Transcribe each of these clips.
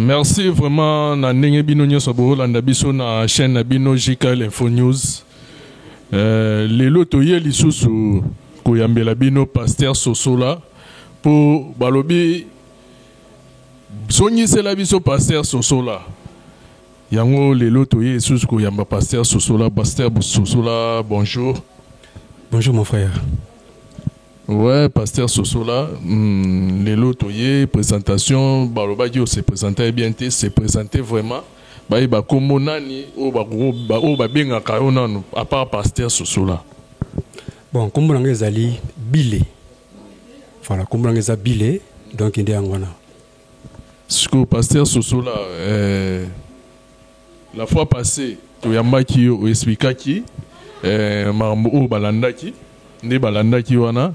Merci vraiment na ndenge bino nyonso boolanda biso na chaîne na bino JKL Info News. Lelo toye lisusu koyambela bino Pasteur Sosola po balobi zongisela biso Pasteur Sosola. Yango lelo toye lisusu koyamba Pasteur Sosola. Pasteur Sosola, bonjour. Bonjour mon frère. Ouais, Pasteur Sosola, lelo toye présentation balobaki se présenter bien te, se présenter vraiment. Bayeba kombo nani oyo oyo babengaka yo nanu à part Pasteur Sosola. Bon, kombo na ngai ezali Bile. Voilà, kombo na ngai eza Bile, donc nde yango wana. Sikoyo Pasteur Sosola, la fois passée toyambaki yo, oexplikaki makambo oyo balandaki nde balandaki wana.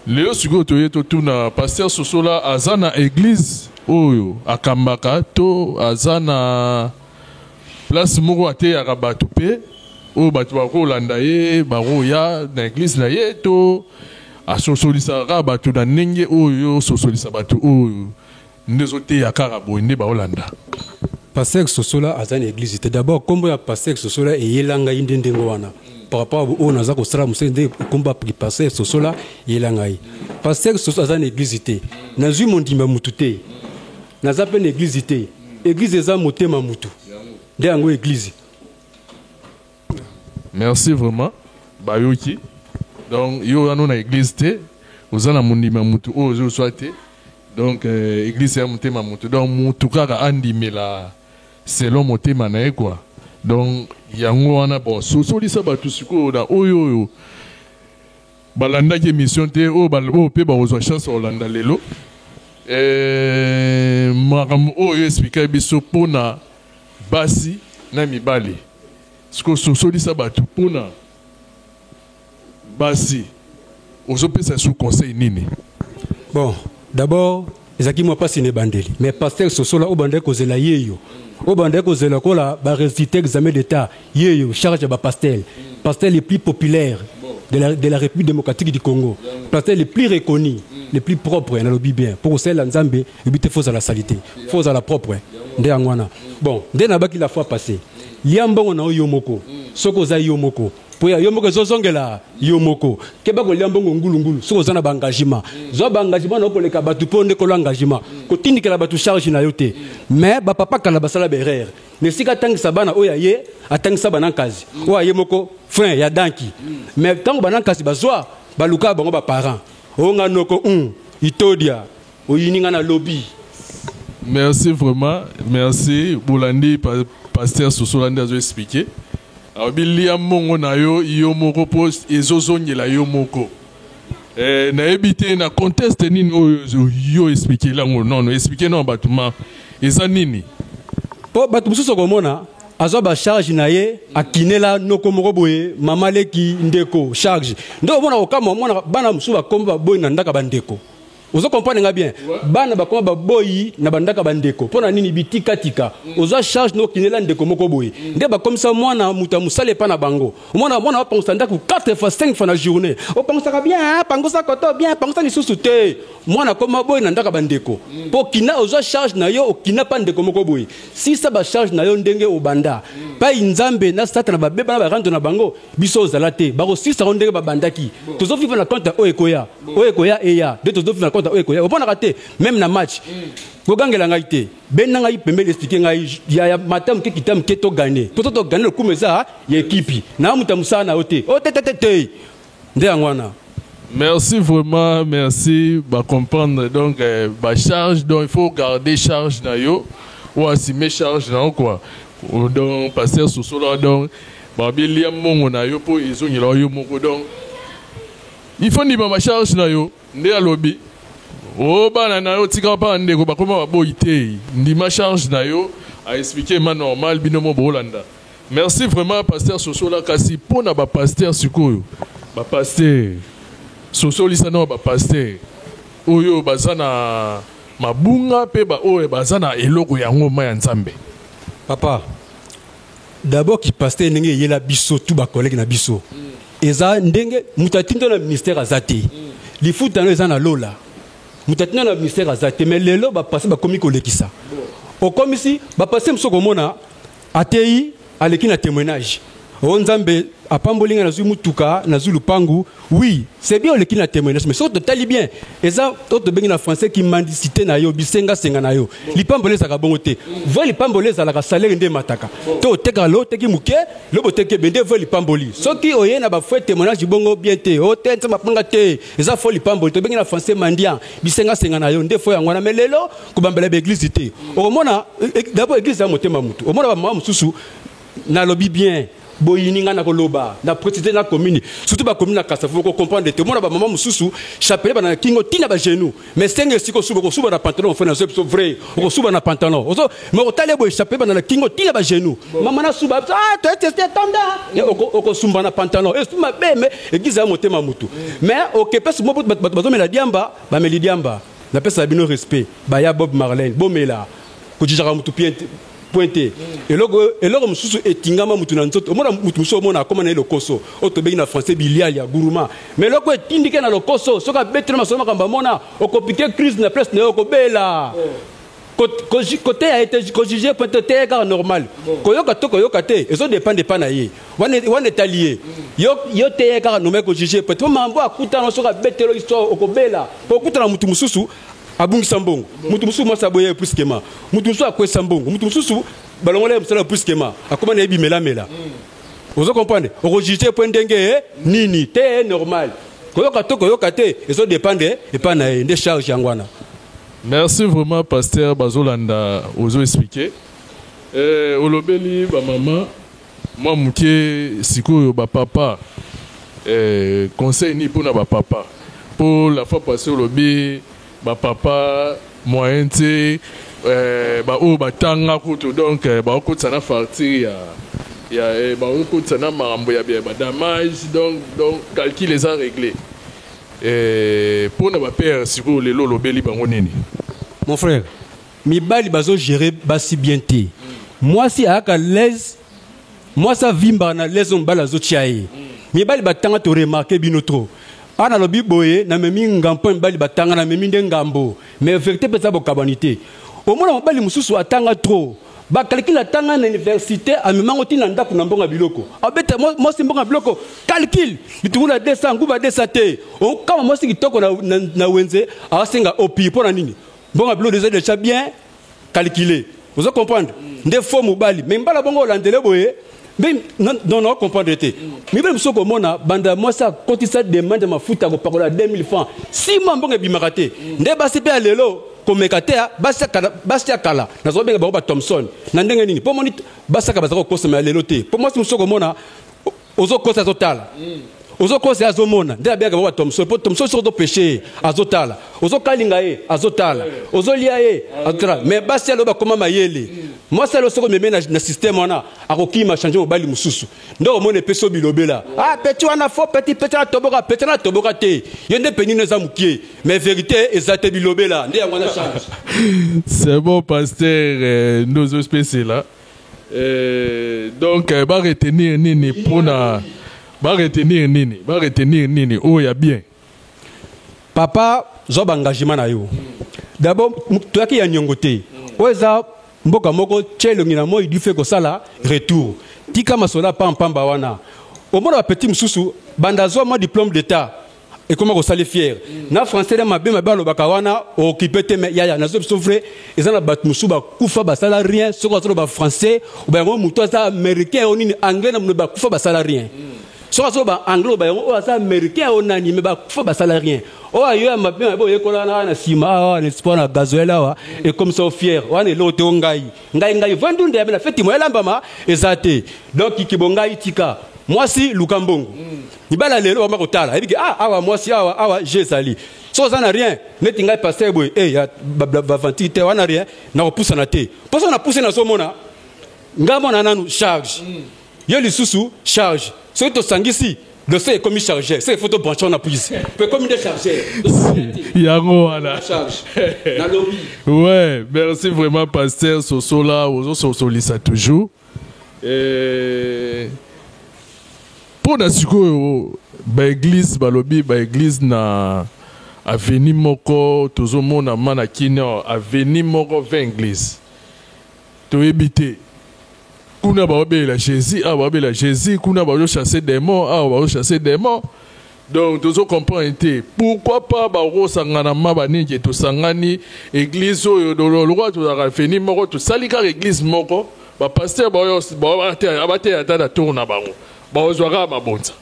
Lelo sikoyo toye totuna Pasteur Sosola aza na église oyo akambaka to aza na place moko ateyaka bato mpe oyo bato bakolanda ye, bakoya na église na ye, to asosolisaka kaka bato na ndenge oyo ososolisa bato oyo nde ezoteya kaka boye nde baolanda? Pasteur Sosola aza na église te. D'abord, kombo ya Pasteur Sosola eyela ngai nde ndenge wana par rapport oyo naza kosala mosala, nde kombo ya Pasteur Sosola eyela ngai. Pasteur Sosola aza na église te. Nazwi mondimba mutu te, naza mpe na église te. Église eza motema mutu, nde yango église. Merci vraiment, bayoki. Donc yo wana na église te, oza na mondima mutu oyo ozoswa te. Donc église ya motema mutu, donc mutu kaka andimela selon motema na ye quoi. Donc yango wana. Bon, sosolisa bato sikoyo na oyo oyo balandaki émission te, oyo oyo mpe bakozwa chance ya kolanda lelo, makambo oyo explike biso mpona basi na mibali. Sikoyo sosolisa bato mpona basi, ozopesa su conseil nini? Bon, d'abord ezalaki mwa mpasi na ebandeli, mais Pasteur Sosola oyo bandaki kozela ye yo, oyo bandaki kozela kola barésultat examen d'état ye yo, charge ya bapasteur, pasteur le plus populaire de la République démocratique du Congo, pasteur le plus reconnu, le plus propre. Nalobi bien, pour kosalela Nzambe ebi te, faut ozala salité, faut ozala propre, nde yango wana. Bon, nde nabaki la fois passée, lia mbongo na yo yo moko. Soki oza yo moko, po ya yo moko ezozongela yo moko. Keba kolia mbongo ngulungulu. Soki oza na baengagement, zwa baengagement na yo koleka bato, mpo nde kolo engagement kotindikela bato charge na yo te. Mais bapapa kala basala baerreur na esika atangisa bana oyo aye atangisa bana nkazi oyo aye moko frein ya danki. Mais ntango bana nkasi bazwa, baluka bango baparent oyo nga noko itodia oyini nga na lobi. Merci vraiment, merci. Bolandi Pasteur Sosola nde azo expliquer. Alobi lia mbongo na yo yo moko mpo ezozongela yo moko. Nayebi te na contexte nini oyo yo expliquer yango. Non, non, expliquer non, bato ma eza nini? Mpo bato mosusu okomona azwa bacharge na ye, akinela noko moko boye, mama leki, ndeko, charge. Nde omona kokamwa, omona bana mosusu bakoma baboyi na ndaka bandeko. Ozo comprendre nga bien? Bana bakoma baboyi na bandaka bandeko. Mpo na nini? Bitikatika. Ozwa charge na okinela ndeko moko boye, nde bakomisa mwana moto ya mosala epa na bango. Omona mwana apangusa ndako 4 fois, 5 fois na journée. Opangusaka bien, pangusa koto bien, pangusa lisusu te. Mwana akoma boyi na ndako ya bandeko mpo kina ozwa charge na yo, okina mpa ndeko moko boye. Sisa bacharge na yo ndenge obanda pai Nzambe na Satana babeba na barando na bango. Biso ozala te, bakosisa yango ndenge babandaki. Tozovivre na compte oyo ekoya, oyo ekoya eya nde tozovivre na compte oyo ekoya. Omonaka te, même na match kogangela ngai te, benda ngai pembeni, explique ngai ya mata moke, kita moke, togane po to togane. Lokumu eza ya ekipi na moto ya mosala na yo te. O te te te te, nde yango wana. Merci vraiment, merci. Bah, comprendre donc bah, charge, donc il faut garder charge na yo ou assumer charge na yo quoi. Donc Pasteur Sosola, donc bah bien lia mbongo na yo po ezongela yo moko. Donc il faut ndima ba charge na yo nde alobi o bana na yo tika pa ndeko bakoma baboyi te. Ndima charge na yo, a expliquer ma normal, bino mo bolanda. Merci vraiment, Pasteur Sosola. Kasi mpona bapasteur sikoyo, bapasteur sosolisa na bapasteur oyo baza na mabunga mpe baoyo baza na eloko yango ma ya Nzambe. Papa, d'abord ki pasteur ndenge eyela biso tu bacollègue na biso, eza ndenge moto atindi na ministère aza te, lifuta no eza na lola. Moto atinda na ministère aza te. Mais lelo bapasteur bakomi kolekisa. Okomisi bapasteur mosusu, okomona ateyi, aleki na témoignage: "O Nzambe apamboli ngai, nazwi mutuka, nazwi lupangu." Oui, c'est bien, oleki na témoignage, mais soki totali bien, eza oyo tobengi na français kimendicité na yo, bisengasenga na yo. Lipamboli ezalaka bongo te. Vrai lipamboli ezalaka salaire nde emataka to otekaka lo, oteki moke, lobo oteki ebe, nde vrai lipamboli. Soki oye na bafaux témoignage bongo bien te, o te, Nzambe apanga te, eza faux lipamboli, tobengi na français mendiant, bisengasenga na yo, nde faux yango wana. Mais lelo kobambela baéglise te. Okomona d'abord église ya motema mutu. Omona bamama mosusu, nalobi bien, boyini ngai na koloba na préciser na commune, surtout bacommune na Kasavubu, kocomprendre te. Omona bamama mosusu, chapelet bana na kingo ntina bagenou, mais senge esika osuba, okosuba na pantalon. Ofo nazo biso vrai, okosuba na pantalon ozo, mais otali boye, chapelet bana na kingo ntina bagenou. Mama nasuba, ah, toeteste tanda, okosumba na pantalon, esu mabe. Mais église ya motema mutu. Mais okepesi mo bato bazomela diamba, bameli diamba, napesaka bino respect. Baya Bob Marlene, bomela, kojijaka mutu point te. Eloko mosusu etingama mutu na nzoto. Omona mutu mosusu, omona akóma na ye lokoso, oyo tobengi na français bilialia, gourmand. Mais eloko etindike na lokoso, soki abeteli masolo makambo, amona okopike crise na place na ye, okobela. Koteya ye te, kojuge point te, teya kaka normal. Koyoka to koyoka te, ezodépendre epa na ye, wana etali ye. Yo teya kaka normal, kojuge point te. Mambo akutana, soki abeteli histoire, okobela. Po okutana mutu mosusu abungisa mbongo, mutu mosusu mwasi aboya brusquement, mutu mosusu akwesa mbongo, mutu mosusu balongola ye mosala brusquement, akóma na ye bimelamela. Ozo comprendre? Okojuge po ndenge nini te? Normal, koyoka to koyoka te, ezodépendre epa na ye, nde charge yango wana. Merci vraiment, pasteur. Bazolanda, ozo expliquer, olobeli bamama mwa moke. Sikoyo bapapa, conseil nini mpona bapapa? Mpo la fois passée olobi bapapa moyen te, baoyo batanga kutu, donc baokotisa na facture ya baokotisa na makambo ya badamage, donc calcul eza réglé. Mpona bapère sikoyo lelo olobeli bango nini? Mon frère, mibali bazogérer basi bien te. Mwasi ayaka l'aise, mwasi avimbaka na l'aise oyo mobali azotia ye. Mibali batanga, toremarquer bino trop. Awa nalobi boye, namemi ngambo. Mibali batanga, namemi nde ngambo, mais vérité mpe eza bokabwani te. Omona mobali mosusu atanga trop, bacalcul atanga na université, amemango ntina ndako na mbongo ya biloko, abeta mwasi mbongo ya biloko, calcul bitungulu ya 200, nguba 200 te. Okama mwasi kitoko na wenze, asenga opi mpo na nini? Mbongo ya biloko eza déjà bien calculé. Ozo comprendre? Nde faux mobali. Mais mbala bongo olandele boye mbe non, non, comprendre te. Mibali mosusu, komona banda mwasi akotisa demande ya mafuta ya kopakola 2000 francs, 6 mois mbongo ebimaka te. Nde basi mpe ya lelo komeka te. Basi ya kala, nazobenga bango bathomson na ndenge nini? Mpo moni basi ya kala baza kokosama, ya lelo te. Mpo mwasi mosusu komona ozokosa, azotala, ozokosa ye, azomona. Nde abengaka bango bathomson, mpo thomson soki ozopêcher ye, azotala, ozokalinga ye, azotala, ozolia ye, azotala. Mais basi ya lelo bakóma mayele. Mwasi alo soki omeme na système wana, akokima, change mobali mosusu. Nde omona epesi yo bilobela: "Ah, petit wana faux petit, petit na toboka, petit na toboka te." Yo nde penino eza mokie, mais vérité eza te, bilobela nde yango wana change. C'est bon, pasteur, nde ozospesela. Donc baretenir nini mpona baretenir nini, baretenir nini oyo ya bien? Papa, zwa baengagement na yo. D'abord toyaki ya niongo te. Oyo eza mboka moko tia elongi na moi du fe kosala retour. Tika masolo ya pampamba wana. Omona bapeti mosusu, banda azwa mwa diplôme d'état, ekoma kosala fier na français na mabe mabe alobaka wana, okipe te. Mais yaya, nazo biso vrai, eza na bato mosusu bakufa basala rien. Soki azoloba français, oba yango moto aza américain o nini, anglais na mono, bakufa basala rien. Soki azoloba anglais, oba yango oyo aza américain o nani, mais bakufa basala rien. Oyo ayo ya mabe mabe oyekola na nsima awa na espoir na gasoil awa, ekomisa o fier wana, eloko te. O ngai ngai ngai voi ndunda yabe na feti mo elambama eza te. Donc kibo ngai, tika mwasi, luka mbongo. Mibala lelo bama kotala, ayebi ke ah, awa mwasi awa awa je ezali. So oza na rien neti ngai pasteur boye, e ya bavanti te wana, rien nakopusana te. Mpo so napuse, nazomona ngai mona nanu charge ye, lisusu charge. Soki tosangisi dossier, ekomi chargeur. Soki faut tobranche na prise po ekomi nde chargeur. Yango wana. Charge nalobi. Ouais, merci vraiment, pasteur Sosola, ozososolisa toujours. Mpo na sikoyo baéglise, balobi baéglise na avenue moko, tozomona ma na kini avenue moko 20 église. Toyebi te. Kuna baobelela Jésus, awa baobelela Jésus, kuna bazochasser démon, awa bazochasser démon. Donc tozo comprendre te pourquoi pas bakosangana ma banini tosangani église oyo lokola tozalaka feni moko, tosali kaka église moko, bapasteur bateya ata na tour na bango, bakozwa kaka mabonza.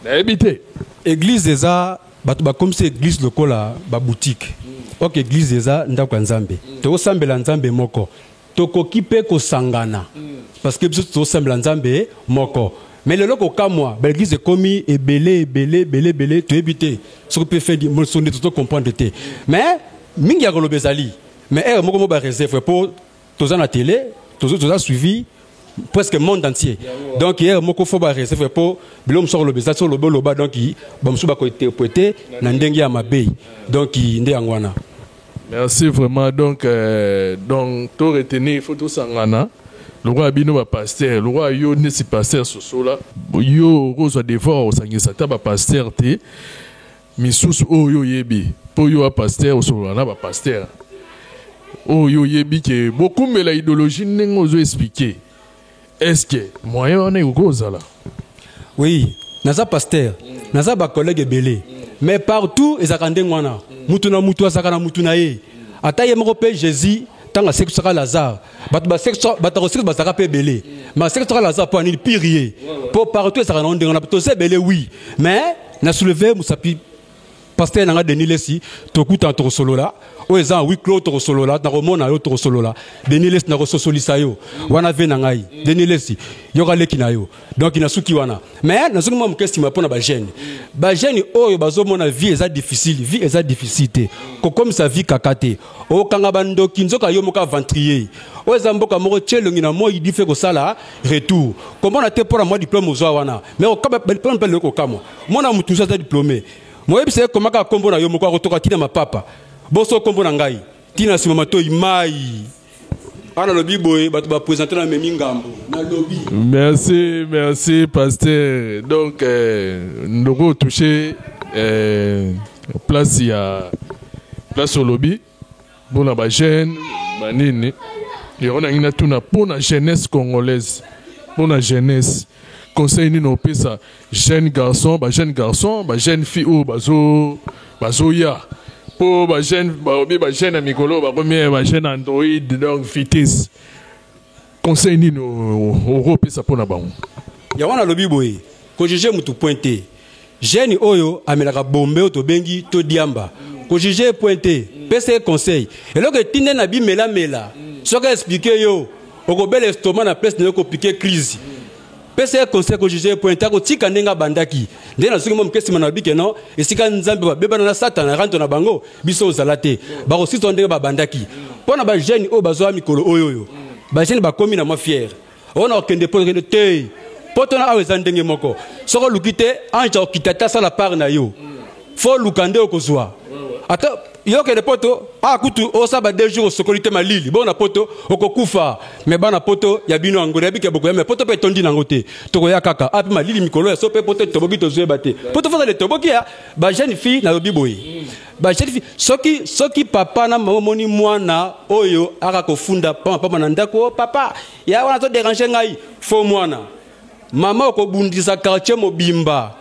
Nayebi te. Église eza, bato bakomisi église lokola baboutique. Ok, église eza ndako ya Nzambe, tokosambela Nzambe moko, tokoki mpe kosangana parce que biso tozosambela Nzambe moko. Mais lelo kokamwa, baéglise ekomi ebele ebele ebele ebele, toyebi te soki mpe fin moso nde tozocomprendre te. Mais mingi ya koloba ezali, mais ere moko mo baréserve, mpo toza na télé, toza suivi presque monde entier. Donc ere moko fo baréserve, mpo biloko mosusu akoloba eza so oloba oloba, donc bamosusu bakointerpréter na ndenge ya mabe. Donc nde yango wana. Merci vraiment. Donc to retenir, il faut tosangana lokola bino bapasteur, lokola yo neti pasteur Sosola, yo okozwa devoir osangisa ata bapasteur te misusu oyo oyebi, mpo yo bapasteur osolola na bapasteur oyo oyebi ke bokumbela idéologie ndenge ozo expliquer. Est ce que moyen wana ekoki kozala? Oui, naza pasteur, naza bacollègue ebele, mais partout ezalaka ndenge wana, mutu na mutu azalaka na mutu na ye. Ata ye moko mpe Jésus, ntango asekisaka Lazare, bato bato akosekisa bazalaka mpe ebele, mais asekisaka Lazare mpo anini pire ye? Mpo partout ezalaka nango ndenge wana, toza ebele, oui, mais na soulever mosapi, pasteur na nga Denis Lesi, tokutana, tokosolola. Oyo eza huis clos, tokosolola, nakomona yo, tokosolola. Denis Lesi, nakososolisa yo wana ve na ngai. Denis Lesi, yoka leki na yo. Donc nasuki wana, mais nazoki mwa moke nsima mpo na bajeune, bajeune oyo bazomona vie eza difficile. Vie eza difficile te, kokomisa vie kaka te, okanga bandoki nzoka yo moko aventurier. Oyo eza mboka moko tie elongi na moi di fe kosala retour, komona te mpo na mwa diplôme ozwa wana, mais diplôme mpe lelo kokamwa, mwana motu mosusu aza diplômé, moyebisa ye komaka nkombo na yo moko, akotoka ntina mapapa boso nkombo na ngai ntina nsima matoi mai awa. Nalobi boye, bato baprésente na memi ngambo, nalobi. Merci, merci pasteur. Donc ndoko touché place ya place olobi mpona bajeune banini yango, nangi natuna mpona jeunesse congolaise, mpona jeunesse, conseil nini opesa jeune garçon, bajeune garçon, bajeune fille oyo bazoya? Mpo bajeune baobi, bajeune ya mikolo bakomi bajeune Android, donc vitesse. Conseil nini okopesa mpona bango? Yango nalobi boye, kojuger mutu point te. Jeune oyo amelaka bombe oyo tobengi to diamba, kojuger point te, pesa ye conseil. Eloko etinde na bimelamela, soki expliquer yo, okobela estomac na place na yo, kopiquer crise. Pesa ye conseil, kojuger point te, akotika ndenge abandaki. Nde nasoki mwa moke nsima, na lobi ke non, esika Nzambe babebana na Satana, ranto na bango, biso ozala te, bakosisa ndenge babandaki. Mpo na bajeune oyo bazwa mikolo oyo, oyo bajeune bakomi na mwa fière oyo na kokende mpo okende te, mpo tona awa eza ndenge moko. Soki oluki te, ange akokita te asala part na yo, fo oluka nde okozwa. Ata yo okende poto, awa kutu osala ba 2 jours osokoli te, malili bongo na poto okokufa. Me bana poto ya bino yango nayebi ke bokoya, me poto mpe etondi nango te, tokoya kaka a mpe malili mikolo ya so mpe poto etoboki, tozoyeba te poto fozala etoboki ya bajeune fille. Nalobi boye, bajeune fille, soki papa na mama omoni mwana oyo aka kofunda pamba pamba na ndako, papa ya wana azodéranger ngai, fo mwana, mama okobundisa quartier mobimba,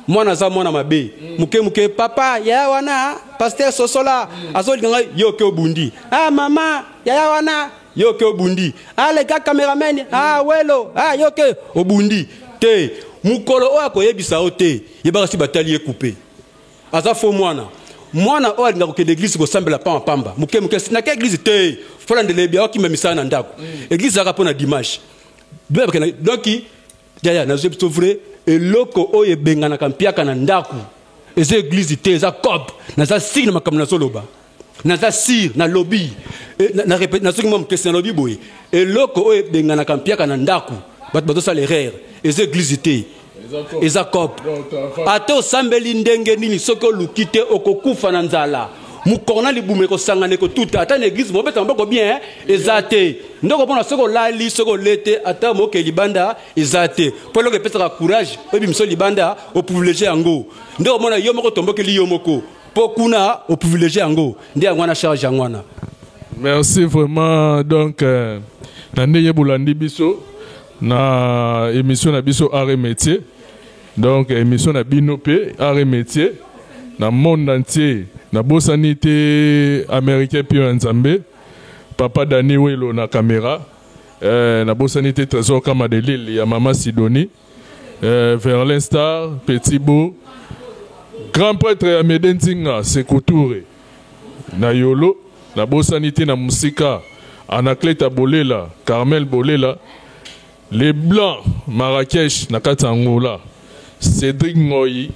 mwana aza mwana mabe. Moke moke, papa yaya wana, pasteur Sosola azolinga ngai, yo oke obundi. Ah mama, yaya wana, yo oke obundi. Ah leka cameraman, ah welo, ah yo oke obundi te. Mokolo oyo akoyebisa yo te, yebaka si batali ye coupe, aza fo mwana. Mwana oyo alingaka kokende église kosambela pamba pamba, moke moke, nake église te, folandela yebi akokima misala na ndako. Église ezalaka mpo na dimanche. Donc yaya, nazwi biso vrai, eloko oyo ebenganaka mpiaka na ndako eza église te, eza cope. Naza sûr na makambo nazoloba, naza sûr. Nalobi, nazoki mwa mokesi, nalobi boye, eloko oyo ebenganaka mpiaka na ndako, bato bazosala erreur, eza église te, eza cope. Ata osambeli ndenge nini, soki oluki te, okokufa na nzala. Mokolo na libumu ekosangana, ekotuta. Ata na église mobeta maboko bien eza te. Ndoko mpona soki olali, soki ole te, ata moke libanda eza te, mpo eloko epesaka courage oyebimiso libanda, oprivilégier yango. Nde omona yo moko tombokeli yo moko, mpo kuna oprivilégier yango. Nde yango wana, charge yango wana. Merci vraiment. Donc Na ndenge bolandi biso na émission na biso Art et Métier. Donc émission na bino pe Art et Métier na monde entier. Nabosani te Américain Pio ya Nzambe, Papa Dani Welo na caméra. Nabosani te Trésor Kama de Lille ya Mama Sidonie. Verlin Star, Petit Beau, grand prêtre ya Mede Nzinga, Sekou Touré. Na Yolo, nabosani te na mosika Anacleta Bolela, Carmel Bolela, Les Blancs Marrakech na kati ya Angola, Cédric Ngoyi,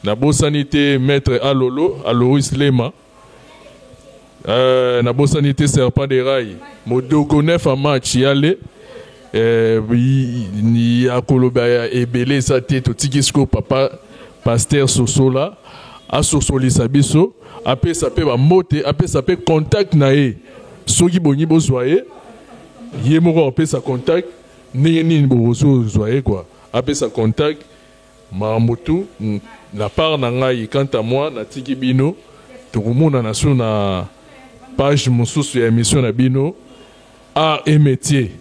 nabosani te Maître Alolo, Alois Lema, nabosani te Serpent de Rail, Modogo 9 a match yale, ya koloba ya ebele eza te. Totiki sikoyo papa Pasteur Sosola asosolisa biso, apesa pe bambote, apesa pe contact na ye. Soki bongi bozwa ye, ye moko apesa contact ndenge nini bokozwa ye quoi, apesa contact makambo tu na part na ngai. Quant à moi, natiki bino, tokomonana so na page mosusu ya émission na bino Art et Métier.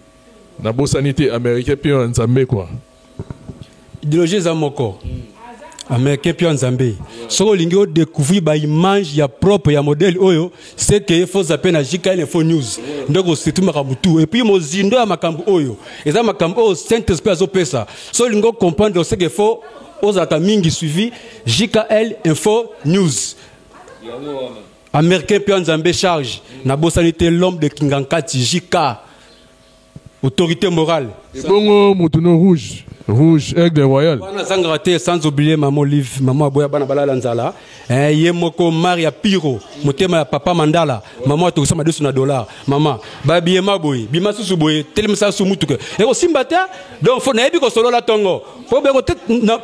Nabosani te Américain mpe ya Nzambe quoi. Idéologie eza moko, Américain mpe ya Nzambe. Soki olingi odécouvrir baimage ya propre ya modèle oyo, c'est que faut zapper na JKL Info News, nde kosurtout makambo tu. Et puis mozindo ya makambo oyo eza makambo oyo Saint Esprit azopesa. Soki olingi ocomprendre, c'est que faut ozalaka mingi suivi JKL Info News. Américain mpe ya Nzambe, charge. Nabosani te l'homme de Kingankati, JK, autorité morale. Bongo motuno rouge rouge, Aigle Royal. Wana azangaka te. Sans oublier Mama Olive, mama aboya bana balala nzala, ye moko Maria Piro, motema ya papa Mandala. Mama atokisa madesu na dollar. Mama babiyema boye, bima susu boye, telemisa su mutuka ekosimba te. Donc faut nayebi kosolola ntongo po beko te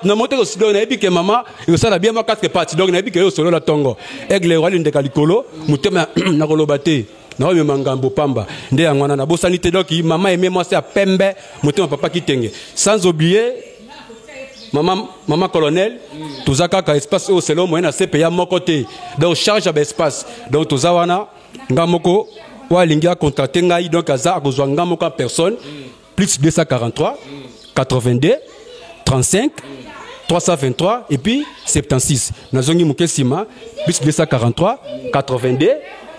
na moto donc nayebi ke mama ekosala bien ma quatre parties. Donc nayebi ke osolola ntongo. Aigle Royal, ndeka likolo motema, nakoloba te, naomema ngambo pamba nde yango wana. Nabosani te donc mama Aime, mwasi ya pembe, motema papa Kitenge. Sans oublier mama, mama colonel. Toza kaka espace oyo selo moyen na sepe ya moko te, donc charge ya baespace. Donc toza wana, nga moko oyo alingi acontacte ngai, donc aza akozwa nga moko en personne: plus 243 82 35 323 et puis 76. Nazongi moke nsima: plus 243 82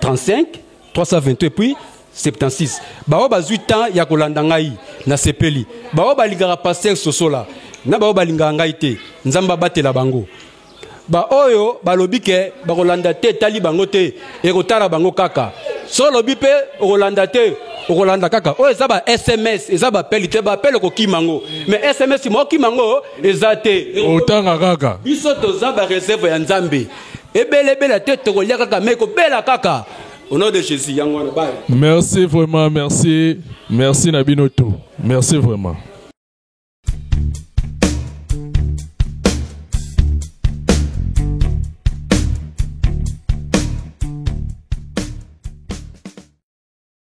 35 323 et puis 76. Baoyo bazwi temps ya kolanda ngai, nasepeli. Baoyo balingaka Pasteur Sosola na baoyo balingaka ngai te, Nzambe abatela bango. Baoyo balobi ke bakolanda te, etali bango te, ekotala bango kaka. So olobi mpe okolanda te, okolanda kaka. Oyo eza ba SMS, eza baappel te. Baappel okokima yango, mais SMS mokima yango eza te. Otanga kaka. Biso toza baréserve ya Nzambe. Ebelebela te, tokolia kaka, mais ekobela kaka. Au nom de Jésus, yango wana, bye. Merci vraiment, merci, merci na bino tout, merci vraiment.